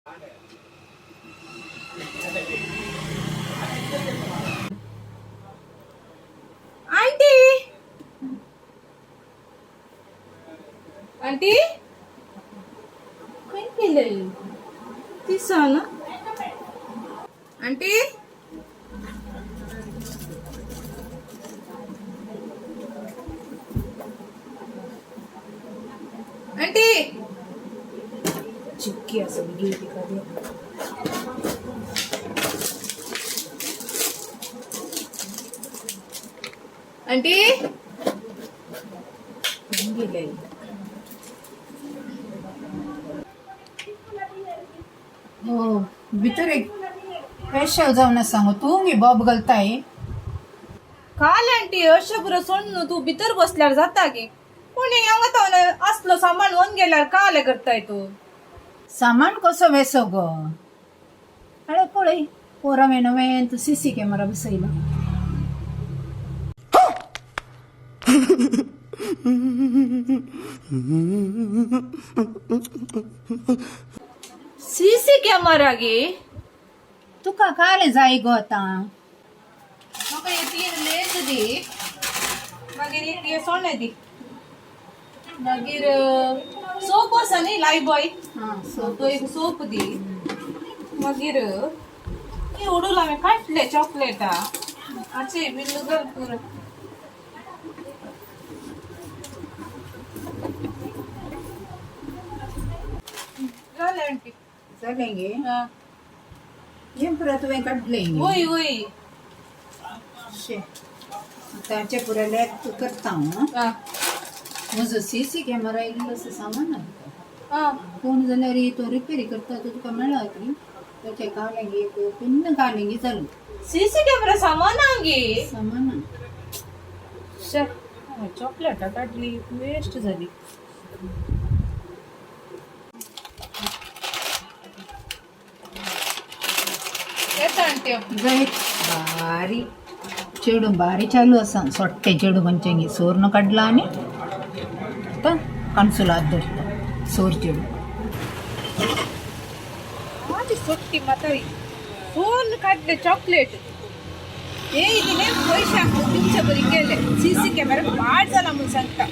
Aunty, aunty, खंय गेले? दिसना आंटी. आंटी, चिक्की आसा गेली काडली. आंटी, खंय गेले? हो, भितर एक वेशव जावन सांगू तूं गे बॉब घालताय. काल आंटी अशें पुरो सोडून तूं भितर बसल्यार जाता गे? कोणी हांगा तो असलो सामान व्हरून गेल्यार काले करताय तूं? सामान कसो वेसो गो? अरे पळय, पोरा नवें तूं सीसी कॅमेरा बसयला. सीसी कॅमेरा गे? तुका काले जाय गो आतां? म्हाका हे तीन लेस दी, मागीर एक हे सोणें दी, मागीर सोप आसा न्ही, लायफ बॉय? आं. सो तो एक सोप दी. मागीर हे उडूल हांवें काडले चॉकलेटा आचे बिल्लू घाल पुरो. जालें आंटी. जालें गे? आं. हें पुरो तुवें काडलें गे? वय वय. शे, ताचे पुरो लेख तूं करता हांव. आं. म्हजो सीसी कॅमेरा इल्लोसो सामान आसा. आं. कोण जाल्यार तो रिपेरी करता तो तुका मेळत न्ही? ताचे काडलें एक पिन्न काडलें की जालें. सीसी कॅमेरा सामान गे? सामान. चॉकलेटां काडली, वेस्ट जाली. येता आंटी हांव. जाय भारी चेडूं, भारी चालू आसा. सोट्टें चेडूं खंयचें सोर्न काडला आनी आतां कणसूल हात धरता सोर चेडूं. माझी सुट्टी म्हातारी फोन काडले चॉकलेट हे तिने पयशे दिवचे बरी केले. सीसी कॅमेरा पाड जाला म्हूण सांगता.